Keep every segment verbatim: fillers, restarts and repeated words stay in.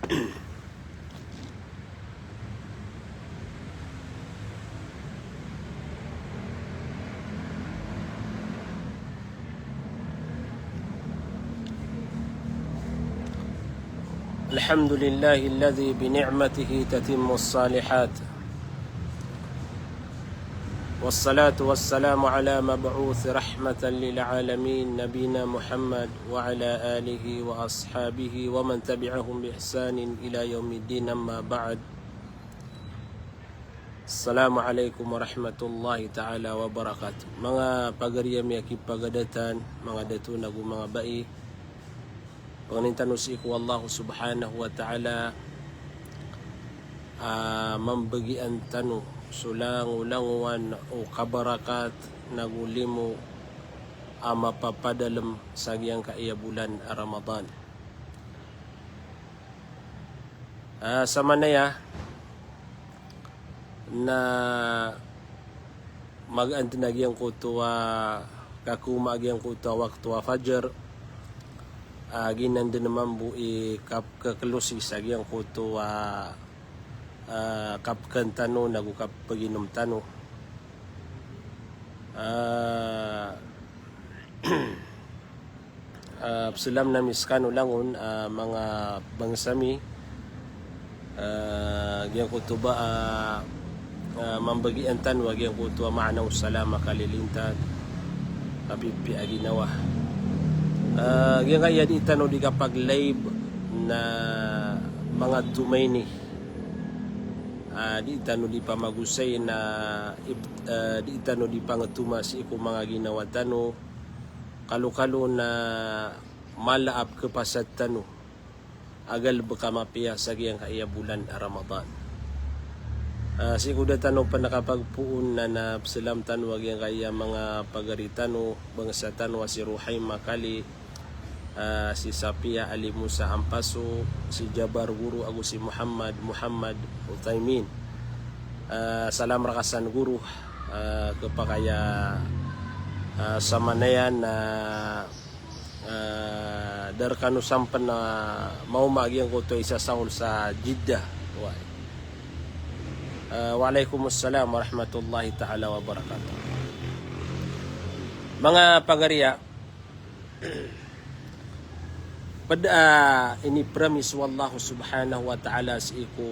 الحمد لله الذي بنعمته تتم الصالحات، والصلاة والسلام على مبعوث رحمة للعالمين نبينا محمد وعلى آله وأصحابه ومن تبعهم بإحسان إلى يوم الدين، أما بعد. Assalamu alaikum warahmatullahi ta'ala wabarakatuh. Manga pagari ami a kipagadatan, manga dato nago manga bai. Pangnin tano sii ko Allah subhanahu wa ta'ala a mambagian tano so langolangowan o kabarakat nago limo a mapapadalem sa giyangkaya bolan a Ramadan. Ah, samanaya na magaan den a giyangkoto a kakoma a giyangkoto a wakto a fajar, ah, giyanan den mambo i kap-, kekelosi sa giyangkoto a, ah, kapeken tano nago kapeginom tano. Ah, Ah, peselam ami sekano langon, ah, manga bangsa mi, ah, giyangkoto ba, ah, ah, mambagian tano a giyangkoto a maana o salam a kalilintad, kapipiya a ginawa. Ah, giyangkaya di tano di kapag-live na manga tomaini. Ah, di tano di pamagosay na ip-, ah, di tano di pangetoma sii ko manga ginawa tano, kalokalo na mala a pekepasad tano a galebek a mapiya sa giyangkaya bolan a Ramadan. Ah, sii ko da tano pen kapagpoon na, na peselam tano a giyangkaya manga pagari tano, bangsa tano a si Ruhaima Kali, ah, si Safiya Ali Musa Ampaso, si Jabar Guru ago si Muhammad, Muhammad Uthaymin. Ah, salam rakasan Guru, ah, kepakay a, ah, samanaya na, ah, da rekano sampen a maoma a giyangkoto a isa sahol sa Jeddah. Wa-, ah, wa alaikumussalam warahmatullahi ta'ala wabarakatuh. Manga pagari a, ped a inipromise o Allah subhanahu wa ta'ala sii ko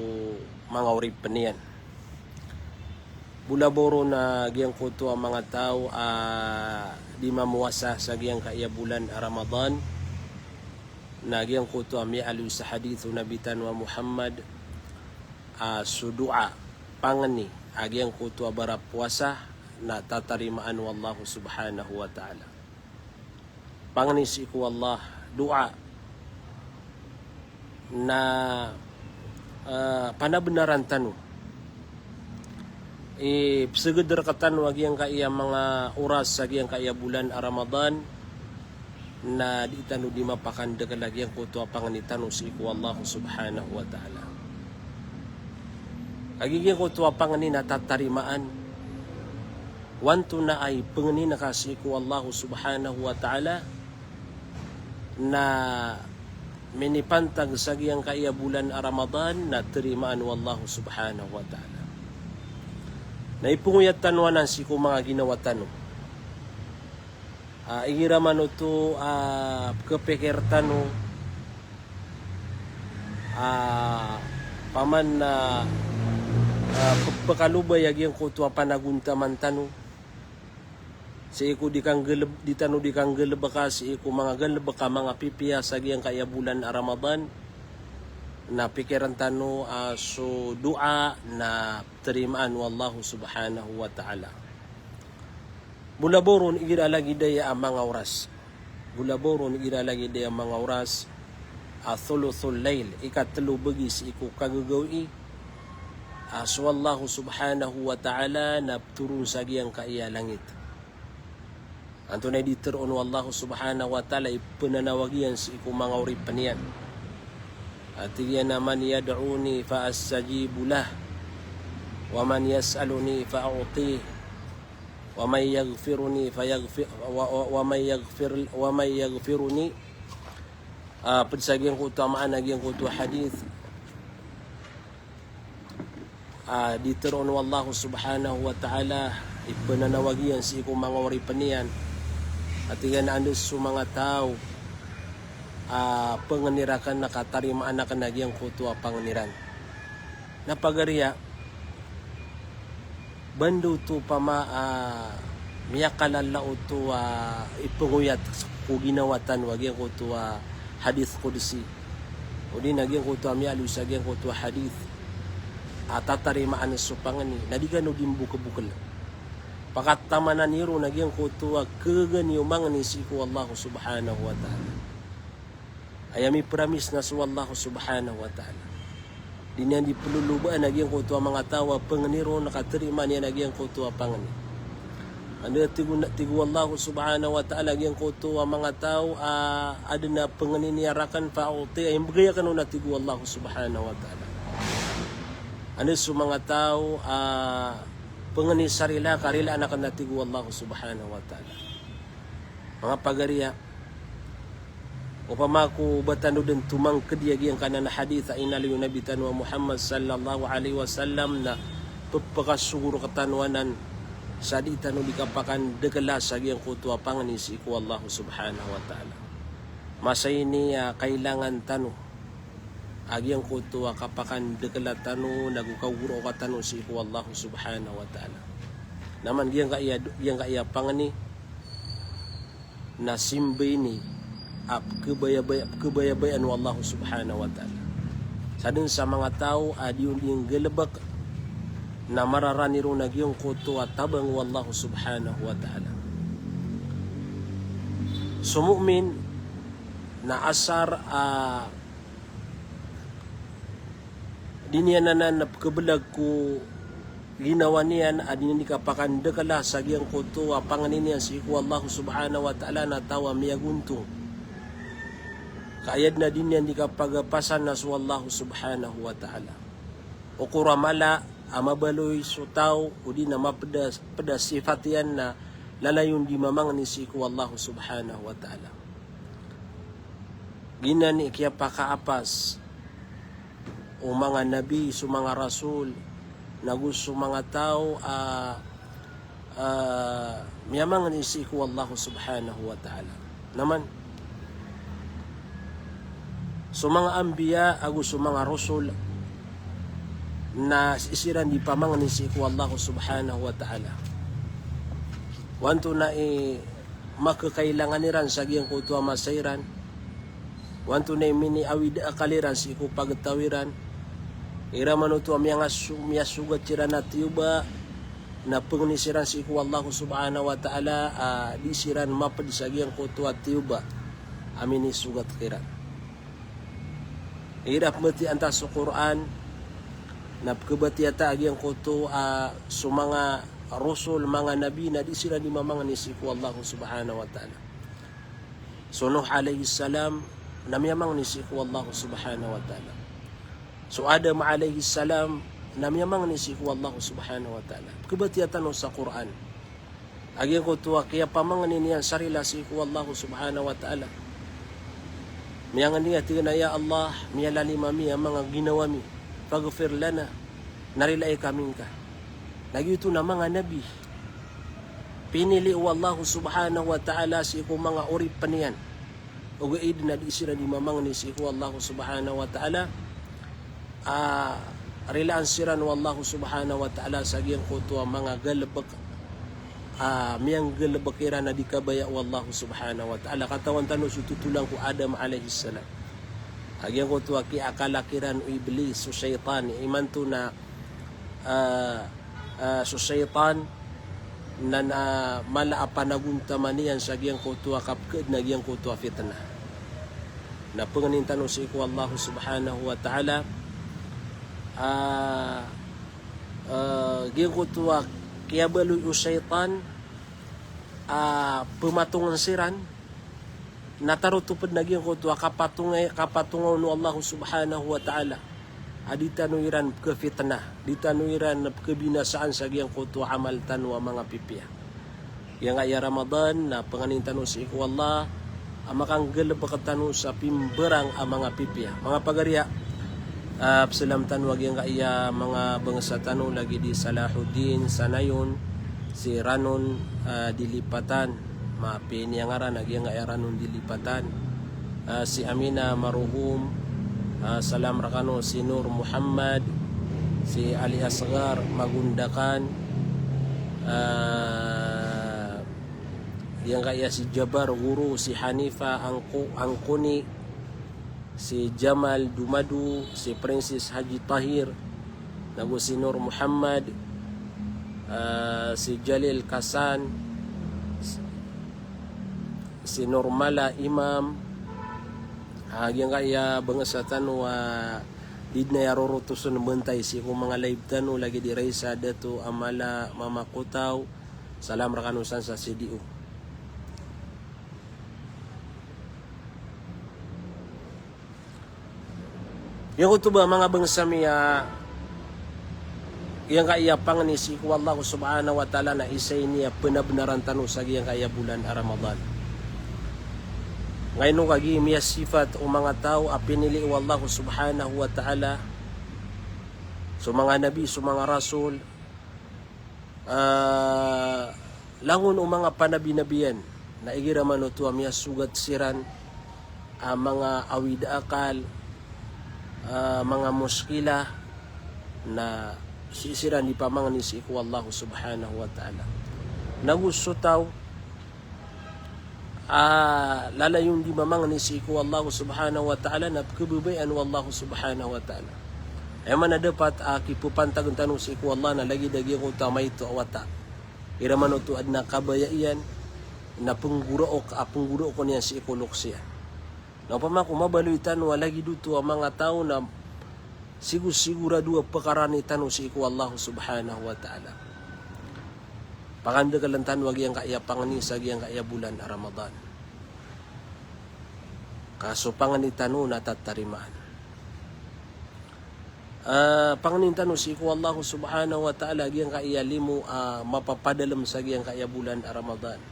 manga oripen iyan. Bo labaw ron a giyangkoto a manga taw a di mamowasa sa giyangkaya bolan a Ramadan, na giyangkoto a miyaaloy sa hadith o Nabi tano a Muhammad, a so doa, pangni a giyangkoto a barapowasa na tatarimaan o Allah subhanahu wa ta'ala. Pangni sii ko Allah, doa na, ah, panabenaran tano. Ipeseged rektano a giyangkaya manga oras a giyangkaya bolan a Ramadan, na di tano di mapakandekel a giyangkoto a pangni tano sii ko Allah subhanahu wa ta'ala. Kagiya giyangkoto a pangni na tatarimaan. Wanto na ay pengnin ka sii ko Allah subhanahu wa ta'ala na minipantag sa giyangkaya bolan a Ramadan na tarimaan o Allah subhanahu wa ta'ala. Na ipengoyat tano anan sii ko manga ginawa tano. Ah, igira man oto, ah, pekepikir tano, ah, paman na, ah, pe-, pekalobay a giyangkoto a panagontaman tano. Sii ko di kanggaleb-, di tano di kanggalebeka sii ko manga galebek a manga pipiya sa giyangkaya bolan a Ramadan. Na pikiren tano, ah, so doa na tarimaan o Allah subhanahu wa ta'ala. Bo labaw ron igira lagid aya a manga oras. Bo labaw ron igira lagid aya a manga oras a thuluthul layl, ikatelo bagi sii ko kagagawii, a so Allah subhanahu wa ta'ala na petoron sa giyangkaya langit. Antonaa i di teroon o Allah subhanahu wa ta'ala i penanawag iyan sii ko manga oripen iyan? A tig iyan a, "Man yad'uni fa astajibu lah, wa man yas'aluni fa u'tih." Wa man yaghfiruni fayaghfi-, wa, wa, wa man yaghfir, wa man yaghfiruni. Ah, ped sa giyangkoto a maana giyangkoto a hadith. A, di tharoon o Allah subhanahu wa ta'ala, ipnanawag iyan sii ko manga oripen iyan. A tig iyan a anda so manga taw a pangni rakn na katarimaan akn a giyangkoto a pangni ran. Na pagariya, ba anda oto pama a miyakalala oto a ipngoyat ko ginawa tano a giyangkoto a hadith qudsi, odi na giyangkoto a miyaaloy sa giyangkoto a hadith a tatarimaan so pangni, na di kano di mbokbokl. Pakatamanan iyo ron a giyangkoto a khagaan iyo mangni sii ko Allah subhanahu wa ta'ala. Aya mipramis na so Allah subhanahu wa ta'ala. Di niyan di plolobaan a giyangkoto a manga taw a pangni ron na katarimaan iyan a giyangkoto a pangni. Anda tig o, tig o Allah subhanahu wa ta'ala a giyangkoto a manga taw a adn a pangni niyan rakn fa u'tiya, imbgay akn on a tig o Allah subhanahu wa ta'ala. Anda so manga taw a pangni sa rila ka rilaan akn a tig o Allah subhanahu wa ta'ala. Manga pagariya, opama ko ba tano dn tomangkd a giyangkanan a hadith a inaloy o Nabi tano a Muhammad sallallahu alaihi wasallam na pphakasogo rktano anan sa di tano di kapakandkla sa giyangkoto a pangni sii ko Allah subhanahu wa ta'ala. Masa ini a kailangan tano a giyangkoto a kapakandkla tano nago kagoraoka tano sii ko Allah subhanahu wa ta'ala. Na man giyangkaya, giyangkaya pangni na simba ini a pkhabayabaya, pkhabayabayaan o Allah subhanahu wa ta'ala. Sadn sa manga taw a di on di nggalbk na mararani ron a giyangkoto a tabang o Allah subhanahu wa ta'ala. So mu'min na asar a di niyan anan pkhablag ko ginawa niyan a di niyan di kapakandkla sa giyangkoto a pangni niyan sii ko Allah subhanahu wa ta'ala na taw a miyagontong. Ka aya dn a di niyan di kapagapasan na so Allah subhanahu wa ta'ala. Okor a mala a mabaloy so taw odi na mapda, pda sifat iyan na lalayon di mamangni sii ko Allah subhanahu wa ta'ala. Giyanan i kiyapakaapas o manga nabi, so manga rasul, nago so manga taw a, a miyamangni sii ko Allah subhanahu wa ta'ala. Na man so manga anbiya ago so manga rasul na sii siran di pamangni sii ko Allah subhanahu wa ta'ala. O antonaa i makakailangan iran sa giyangkoto a masa iran, o antonaa i miniawid a akal iran sii ko pagtaw iran. Iran man oto a miyangaso-, miyasogat siran a tiyoba, na pangni siran sii ko Allah subhanahu wa ta'ala a di siran mapd sa giyangkoto a tiyoba a minisogat kiran. Igira pmbatiyaa ta so Qur'an, na pkhabatiyaa ta a giyangkoto a so manga rasul, manga nabi, na di siran di mamangni sii ko Allah subhanahu wa ta'ala. So Nuh alayhis salam na miyamangni sii ko Allah subhanahu wa ta'ala. So Adam alayhis salam na miyamangni sii ko Allah subhanahu wa ta'ala. Pkhabatiyaa tano sa Qur'an a giyangkoto a kiyapamangni niyan sa rila sii ko Allah subhanahu wa ta'ala. Miyangni a tig iyan a, "Ya Allah, miyalalim ami a manga ginawa mi. Faghfir lana." Na rilai kami ngka. Na giyoto na manga nabi. Pinili o Allah subhanahu wa ta'ala sii ko manga oripn iyan. Ogaid na di siran di mamangni sii ko Allah subhanahu wa ta'ala a rilaan siran o Allah subhanahu wa ta'ala sa giyangkoto a manga galbk a miyanggalbk iran a di kabaya o Allah subhanahu wa ta'ala. Katawan tano so totolan ko Adam alayhis salam. A giyangkoto a kiyaakala kiran o Iblis, so shaytan, imanto na, ah, ah, so shaytan na, na mala a panagontaman iyan sa giyangkoto a kapkhaadn a giyangkoto a fitnah. Na pangnin tano sii ko Allah subhanahu wa ta'ala, ah, ah, giyangkoto a kiyabaloy o shaytan a pmatongan siran, na tarotop dn a giyangkoto a kapatonga-, kapatongaw o Allah subhanahu wa ta'ala a di tano iran pkhafitnah, di tano iran pkhabinasaan sa giyangkoto a amal tano a manga pipiya. Giyangkaya Ramadan na pangnin tano sii ko Allah a makanggalbk tano sa pimbarang a manga pipiya. Manga pagariya, Ah, psalam tano a giyangkaya manga bangsa tano lagid i Salahuddin Sanayon, si Ranon, ah, Dilipatan, mapiya ini a ngaran a giyangkaya Ranon Dilipatan, ah, si Amina Maruhum, ah, salam rkano, si Nur Muhammad, si Ali Asghar Magundakan, ah, giyangkaya si Jabar Guru, si Hanifa Angku-, Angkuni, si Jamal Dumadu, si Princess Haji Tahir, nago si Nur Muhammad, ah, si Jalil Kasan, si Nur Mala Imam, ah, giyangkaya bangsa tano a di dn aya rorotoson mbantay sii ko manga live tano lagid i Raisa Dato Amala Mama Kotaw, salam rkano san sa C D O. Giyangkoto ba manga bangsa mi a giyangkaya pangni sii ko Allah Subhanahu wa Ta'ala na isa ini a pnabnaran tano sa giyangkaya bolan a Ramadan. Ngayon ka gi miyasipat o manga taw a pinili o Allah Subhanahu wa Ta'ala, so manga nabi, so manga rasul, ah, langon o manga panabi-nabiyan, na igira man oto a miyasogat siran a manga awid a akal, ah, manga muskila, na sii siran di pamangni sii ko Allah Subhanahu wa Ta'ala. Nago so taw a lalayon di mamangni sii ko Allah Subhanahu wa Ta'ala na pkhababayaan o Allah Subhanahu wa Ta'ala. Aya maana dapat a kipapantagn tano sii ko Allah na lagid a giyangkoto a maito a wata. Igira man oto adn a kabaya iyan na pnggoraok a pnggoraok iyan sii ko loks iyan. Na opama ko mabaloy tano a lagid oto a manga taw na sigo-, sigorado a pkarani tano sii ko Allah Subhanahu wa Ta'ala. Pakandakln tano a giyangkaya pangni sa giyangkaya bolan a Ramadan. Ka so pangni tano na tatarimaan. Ah, pangnin tano sii ko Allah Subhanahu wa Ta'ala a giyangkaya limo a mapapadalm sa giyangkaya bolan a Ramadan.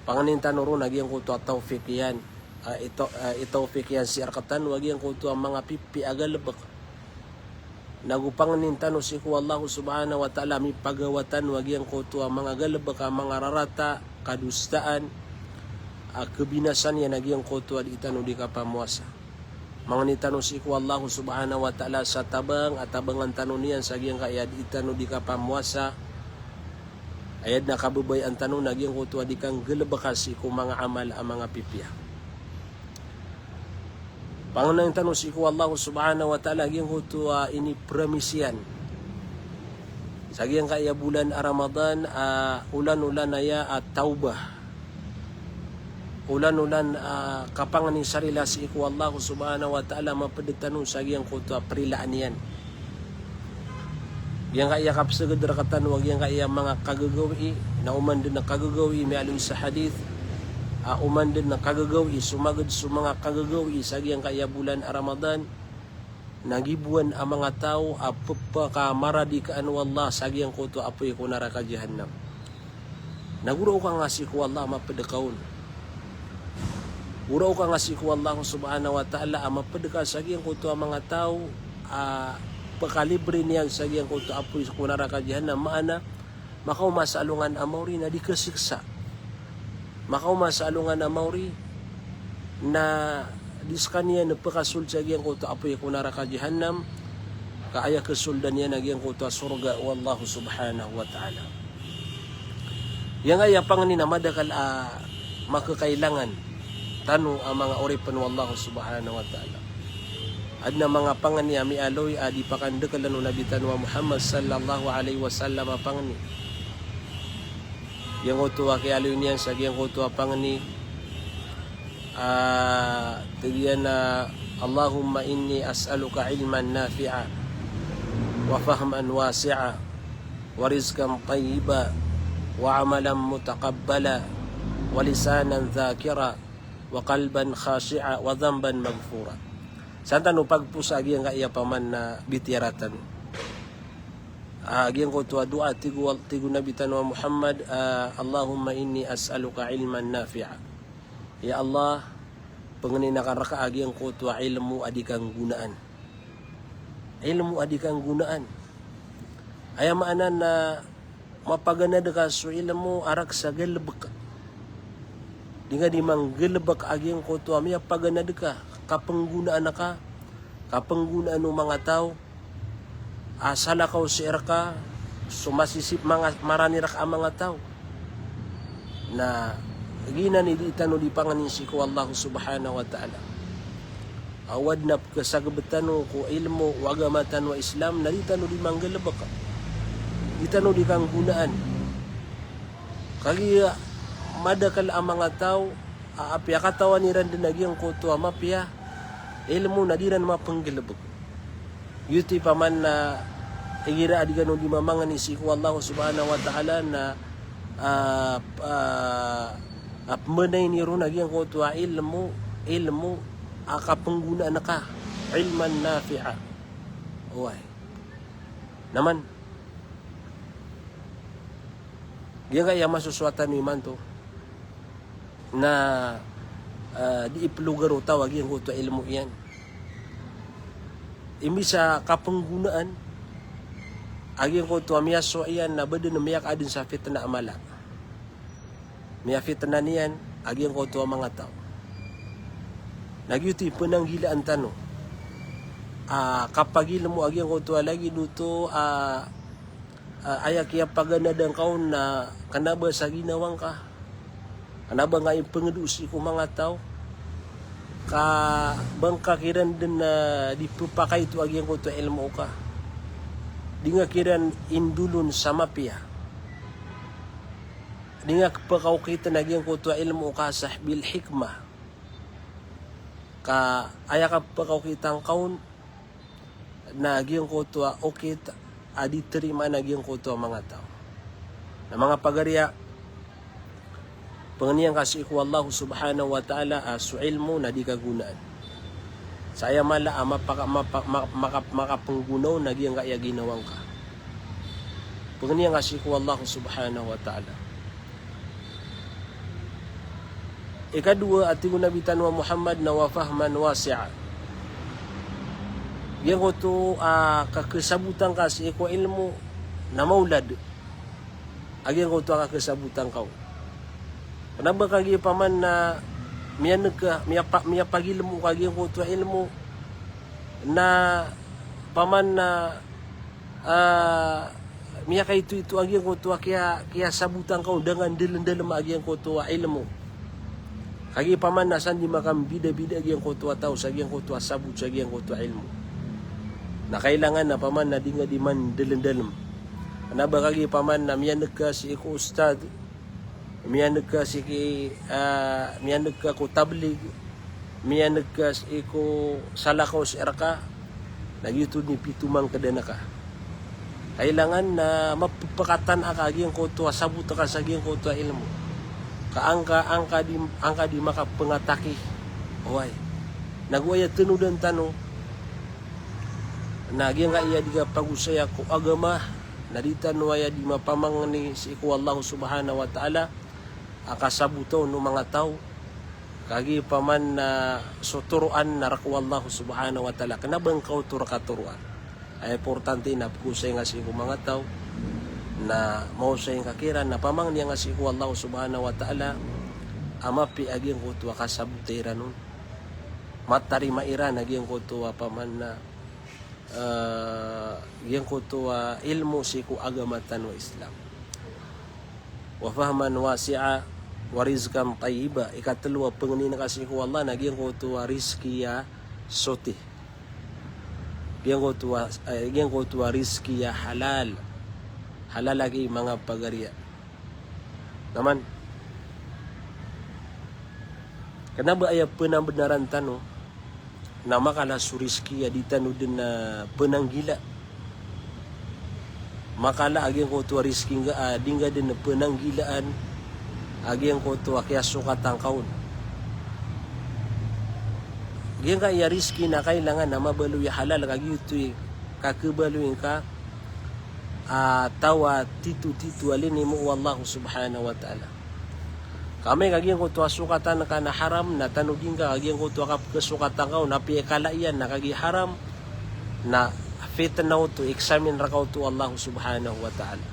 Pangnin tano ron a giyangkoto a tawfiq iyan, ah, ito-, ah, itawfiq iyan sii rktano a giyangkoto a manga pipiya a galbk. Nago pangnin tano sii ko Allah Subhanahu wa Ta'ala a mipagawa tano a giyangkoto a manga galbk a manga rarata, kadosaan, a khabinasa niyan a giyangkoto a dii tano di kapamowasa. Mangni tano sii ko Allah Subhanahu wa Ta'ala sa tabang a tabangan tano niyan sa giyangkaya dii tano di kapamowasa. Aya dn a kababayaan tano na giyangkoto a di kanggalbka sii ko manga amal a manga pipiya. Pangnin tano sii ko Allah Subhanahu wa Ta'ala a giyangkoto a inipromise iyan sa giyangkaya bolan a Ramadan a olan-olan aya a tawbah. Olan-olan a kapangni sa rila sii ko Allah Subhanahu wa Ta'ala a mapd tano sa giyangkoto a prilaan iyan. Giyangkaya kapsagad rktano a giyangkaya manga kagagawii, na oman dn a kagagawii miyaaloy sa hadith, a oman dn a kagagawii, somagad so manga kagagawii sa giyangkaya bolan a Ramadan, na giboan a manga taw a pphakamaradikaan o Allah sa giyangkoto a apoy ko naraka Jahannam. Na goraoka nga sii ko Allah a mapd ka on. Goraoka nga sii ko Allah Subhanahu wa Ta'ala a mapd ka sa giyangkoto a manga taw a pkalibre niyan sa giyangkoto a apoy ko naraka Jahannam, maana makaoma sa alongan a maori na di kasiksa. Makaoma sa alongan a maori na di skaniyan pkasold sa giyangkoto a apoy ko naraka Jahannam, ka aya kasoldan iyan a giyangkoto a sorga o Allah Subhanahu wa Ta'ala. Giyangkaya pangni na madakl a makakailangan tano a manga oripn o Allah Subhanahu wa Ta'ala. Adn a manga pangni a miyaaloy a di pakandakln o Nabi tano a Muhammad sallallahu alaihi wasallam a pangni. Giyangkoto a kiyaaloy niyan sa giyangkoto a pangni, ah, tig iyan a, "Allahumma inni as'aluka ilman nafi'a, wa fahman wasi'a, wa rizqan tayyiba, wa amalan mutaqabbala, wa lisanan dhakira, wa qalban khashi'a, wa dhanban maghfura." San tano pagposa a giyangkaya paman na bitiyara tano. Ah, giyangkoto a doa, tig o, tig o Nabi tano a Muhammad, ah, "Allahumma inni as'aluka ilman nafi'a." Ya Allah, pangnin akn rka a giyangkoto a ilmo a di kanggonaan. ilmo a di kanggonaan. Aya maana na mapaganad ka so ilmo a rk sa galbk. Di nga di manggalbk a giyangkoto a miyapaganad ka, kapnggonaan ka, kapnggonaan o manga taw, a salakaw sii rka so masisip manga, marani rka a manga taw. Na giyanan i di tano di pangnin sii ko Allah subhanahu wa ta'ala. Aw adn a pkhasagb tano ko ilmo o agama tano a Islam na di tano di manggalbk, di tano di kanggonaan. Kagiya madakl a manga taw a apiya katawan iran dn a giyangkoto a mapiya ilmo na di ran mapnggalbk. Giyoto i paman na igira a di kano di mamangni sii ko Allah subhanahu wa ta'ala na, ah, ah, a pmbanayn iyo ron a giyangkoto a ilmo, ilmo a kapnggonaan ka, ilman nafi'a. Oway. Na man, giyangkaya masosowa tano imanto na, ah, di iplogar o taw a giyangkoto a ilmo iyan. Imbis a kapnggonaan a giyangkoto a miyasowa iyan na ba dn miyakaadn sa fitna a mala. Miyafitna niyan a giyangkoto a manga taw. Na giyoto i pnanggilaan tano a kapagilmo a giyangkoto a lagid oto a, a, aya kiyapaganadan ka on na kna ba sa ginawa ngka, kna ba ngka ipngdo sii ko manga taw, ka ba ngka kiran dn, ah, di pphakaito a giyangkoto a ilmo ka. Di nga kiran indolon sa mapiya. Di nga pphakaokitn a giyangkoto a ilmo ka sa bil hikmah. Ka aya kapphakaokitan ka on na giyangkoto a okit a di tarimaan a giyangkoto a manga taw. Na manga pagariya, pangnin ka sii ko Allah subhanahu wa ta'ala a so ilmo na di ka gonaan. Sa aya mala a mapaka-, mapa-, ma-, maka-, makapnggona on na giyangkaya ginawa ngka. Pangnin ka sii ko Allah subhanahu wa ta'ala. Ikadowa a tig o Nabi tano a Muhammad na wa fahman wasi'a. Giyangkoto a kakhasabotan ka sii ko ilmo na maolad a giyangkoto a kakhasabotan ka on. Kna ba kagiya paman na miyaneg ka, miyapa-, miyapagilmo ka giyangkoto a ilmo na paman na, ah, miyakaitoito a giyangkoto a kiya-, kiyasabotan ka on da nga ndalndalm a giyangkoto a ilmo. Kagiya paman na san di makambidabida a giyangkoto a taw sa giyangkoto a sabot sa giyangkoto a ilmo. Na kailangan na paman na di nga di mandalndalm. Kna ba kagiya paman na miyaneg ka sii ko ustad, miyaneg ka sii ki, ah, miyaneg ka ko tablig, miyaneg ka sii ko salakaw sii rka, na giyoto dn i pitomangkdan ka. Kailangan na mapphakatan ka a giyangkoto a sabot ka sa giyangkoto a ilmo. Ka angka, angka di, angka di makapngataki. Oway. Nago aya tanodan tano na giyangkaya di kapagosaya ko agama, na di tano aya di mapamangni sii ko Allah subhanahu wa ta'ala a kasabota on o manga taw, kagiya paman na so toroan na rk o Allah subhanahu wa ta'ala. Kna ba ngka oto rk a toroan. Aya importante na pkosay nga sii ko manga taw na maosay ngka kiran na pamangni nga sii ko Allah subhanahu wa ta'ala a mapiya a giyangkoto a kasabota iran on. Matarima iran a giyangkoto a paman na, ah, giyangkoto a ilmo sii ko agama tano a Islam. Wa fahman wasi'a wa rizqan tayyiba. Ikatlo a pangnin ka sii ko Allah na giyangkoto a rizki a soti. Giyangkoto a, eh, giyangkoto a rizki a halal. Halal lagi manga pagariya. Na man, kna ba aya pnambnaran tano na makala so rizki a di tano dn, ah, pnanggila. Makala a giyangkoto a rizki nga, ah, di nga dn pnanggilaan a giyangkoto a kiyasokatan ka on. Giyangkaya rizki na kailangan a mabaloy a halal, ka giyoto i kakhabaloy ngka a taw a titotito a linimo o Allah subhanahu wa ta'ala. Ka amay ka giyangkoto a sokatan ka na haram, na tanodi ngka a giyangkoto a kapkhasokatan ka on na apiya kala iyan na kagiya haram, na fitna oto, examine rka oto o Allah subhanahu wa ta'ala.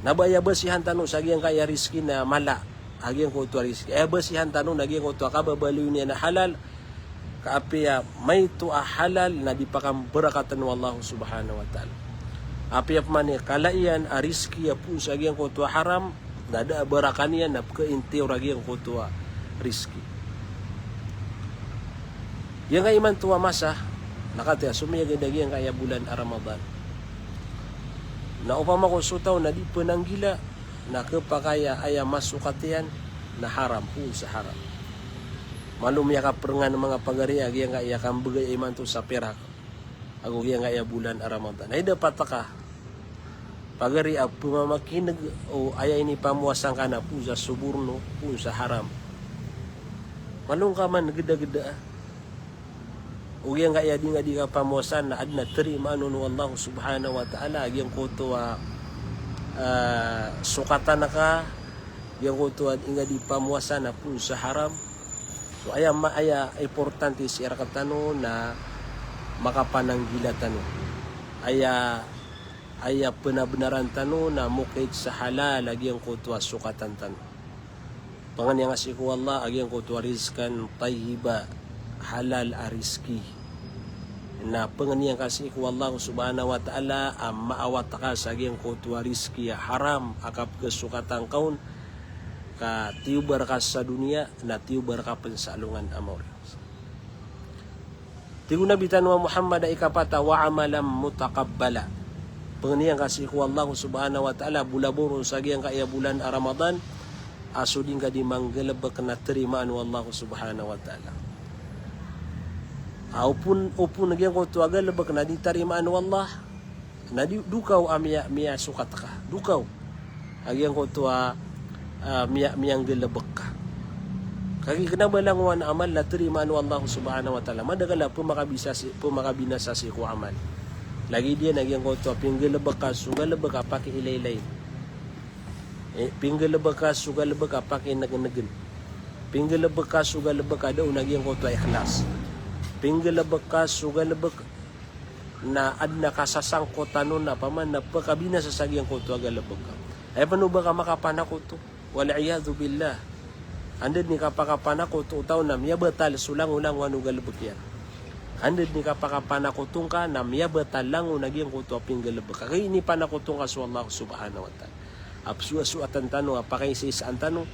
Na ba aya basihan tano sa giyangkaya rizki na mala a giyangkoto a rizki. Aya basihan tano na giyangkoto a kababaloy niyan a halal, ka apiya maito a halal na di pakambarakatan o Allah subhanahu wa ta'ala. Apiya pman i kala iyan a rizki a poon sa giyangkoto a haram, na da a barakan iyan na pkaintiyor a giyangkoto a rizki. Giyangkai imanto a masa, na katii a somiyagad a giyangkaya bolan a Ramadan. Na opama ko so taw na di pnanggila, na khapakay a aya masokat iyan na haram, poon sa haram. Malo miyakaprengan, manga pagari, a giyangkaya kambgay imanto sa pirak ago giyangkaya bolan a Ramadan. Ay dapat ka, pagari, a pmamakin'g o aya inipamowasa ngka na poon sa soborno, poon sa haram. Malo ngka man gdagdaa. O giyangkaya di nga di kapamowasa na adn a tarimaan on o Allah subhanahu wa ta'ala a giyangkoto a, ah, sokatan ka, giyangkoto a di nga di pamowasa na poon sa haram. So aya ma-, aya importante sii rktano na makapananggila tano. Aya, aya pnabnaran tano na mokit sa halal a giyangkoto a sokatan tano. Pangni angka sii ko Allah a giyangkoto a rizqan tayyiba, halal a rizki. Na pangni angka sii ko Allah subhanahu wa ta'ala a maawat ka sa giyangkoto a rizki a haram a kapkhasokatan ka on, ka tiyoba rka sa doniya, na tiyoba rka pn sa alongan a maori. Tig o Nabi tano a Muhammad a ikapat a, "Wa amalan mutaqabbala." Pangni angka sii ko Allah subhanahu wa ta'ala, bolabor on sa giyangkaya bolan a Ramadan, a so di ngka di manggalbk na tarimaan o Allah subhanahu wa ta'ala. A opama, opama giyangkoto a galbk na di tarimaan o Allah, na di, dokaw a miya, miyasokat ka. Dokaw a giyangkoto a, ah, miya, miyanggalbk ka. Kagiya kna ba langowan a amal na tarimaan o Allah subhanahu wa ta'ala. Madakl a pmakabisa sii, pmakabinasa sii ko amal. Lagid iyan a giyangkoto a pinggalbk ka so galbk a pakiilaylayin. Eh, pinggalbk ka so galbk a pakingngngnn. Pinggalbk ka so galbk a da on a giyangkoto a ikhlas. Pinggalbk ka so galbk na adn a kasasangkotan on a paman na pkabinasa sa giyangkoto a galbk ka. Aya pn o ba ka makapanakoto. Wal iyadhu billah. Anda dn i kapakapanakoto o taw na miyabatal so langolangowan o galbk iyan. Anda dn i kapakapanakoto ngka na miyabatal langon a giyangkoto a pinggalbk ka. Kagiya inipanakoto ngka so Allah subhanahu wa ta'ala. A psoasoatan tano, a pakaisaisaan tano,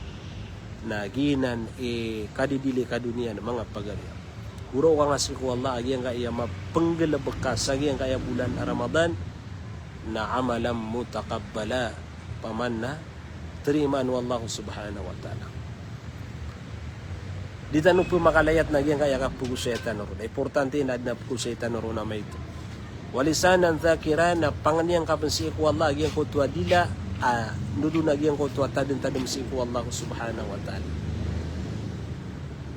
na giyanan i kadidili ka doniya na manga pagari. Oraoka angka sii ko Allah a giyangkaya mapnggalbk ka sa giyangkaya bolan a Ramadan, na amalan mutaqabbala, paman na tarimaan o Allah subhanahu wa ta'ala. Di tano pmakalayat na giyangkaya kapagosaya tano ron. Importante na adn a pagosaya tano ron a maito. Wa lisanan dhakira, na pangni angka pn sii ko Allah a giyangkoto a dila a ndodon a giyangkoto a tadntadm sii ko Allah subhanahu wa ta'ala.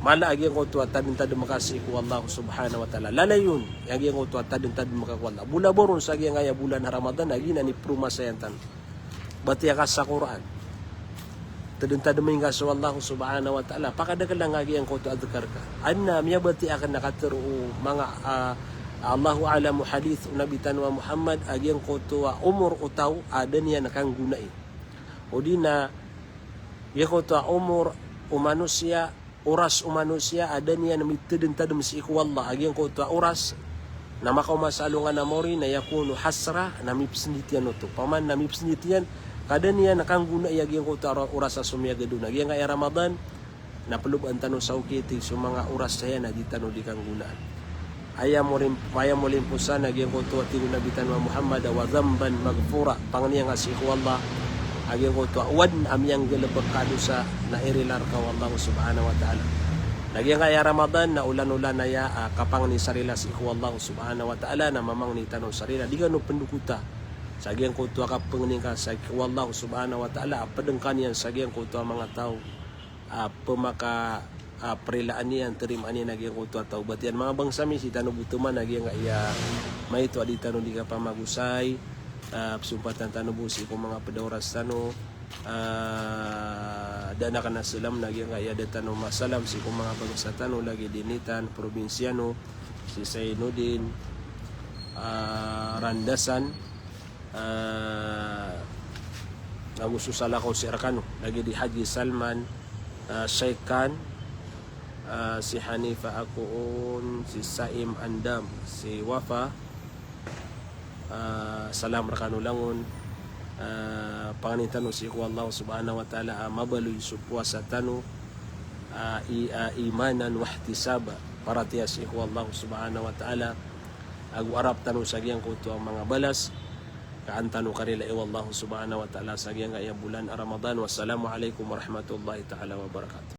Mala a giyangkoto a tadntadm ka sii ko Allah subhanahu wa ta'ala. Lalayon a giyangkoto a tadntadm ka ko Allah. Bolabor on sa giyangkaya bolan a Ramadan a giyanan i promasayan tano. Batiya ka sa Qur'an. Tadntadmi ngka so Allah subhanahu wa ta'ala. Pakadakl angka giyangkoto a adhkar ka. Adn a miyabatiya akn a katharo o manga, ah, Allahu a'lam, o hadith o Nabi tano a Muhammad a giyangkoto a omor o taw a da niyan kanggonai. O di na giyangkoto a omor o manosiya, oras o manosiya a da niyan mitadntadm sii ko Allah a giyangkoto a oras na makaoma sa alongan a maori na yakunu hasra, na mipsndit iyan oto. Paman na mipsndit iyan, ka da niyan kanggonai a giyangkoto a oras a somiyagad on a giyangkaya Ramadan, na plobaan tano sa okit i so manga oras saya na di tano di kanggonaan. Aya molim-, aya molimposan a giyangkoto a tig o Nabi tano a Muhammad a wa dhanban maghfura, pangni angka sii ko Allah a giyangkoto a o adn a miyanggalbk ka a dosa na irila rka o Allah subhanahu wa ta'ala. Na giyangkaya Ramadan na olan-olan aya a kapangni sa rila sii ko Allah subhanahu wa ta'ala na mamangni tano sa rila. Di kano pndokota sa giyangkoto a kapangni ka sii ko Allah subhanahu wa ta'ala a pd ngka niyan sa giyangkoto a manga taw a pmaka, a, prilaan iyan, tarimaan iyan a giyangkoto a tawbat iyan. Manga bangsa mi, sii tano bo toman a giyangkaya maito a di tano di kapamagosay, a, psompatan tano bo sii ko manga pd a oras tano, a, da akn a salam na giyangkaya da tano masalam sii ko manga bangsa tano, lagid i Nitan, probinsiya no, si Zainuddin, ah, Randasan, ah, ago so salakaw sii rkano, lagid i Haji Salman, ah, Sheikh Khan, ah, si Hanifa Akoon, si Saim Andam, si Wafa, ah, salam rkano langon, ah, pangnin tano sii ko Allah Subhanahu wa Ta'ala a mabaloy so powasa tano, ah, i, ah, imanan wahtisaba, paratiyaya sii ko Allah Subhanahu wa Ta'ala, ago arap tano sa giyangkoto a manga balas, ka an tano karilaan o Allah Subhanahu wa Ta'ala sa giyangkaya bolan a Ramadan. Wassalamu alaikum warahmatullahi ta'ala wabarakatuh.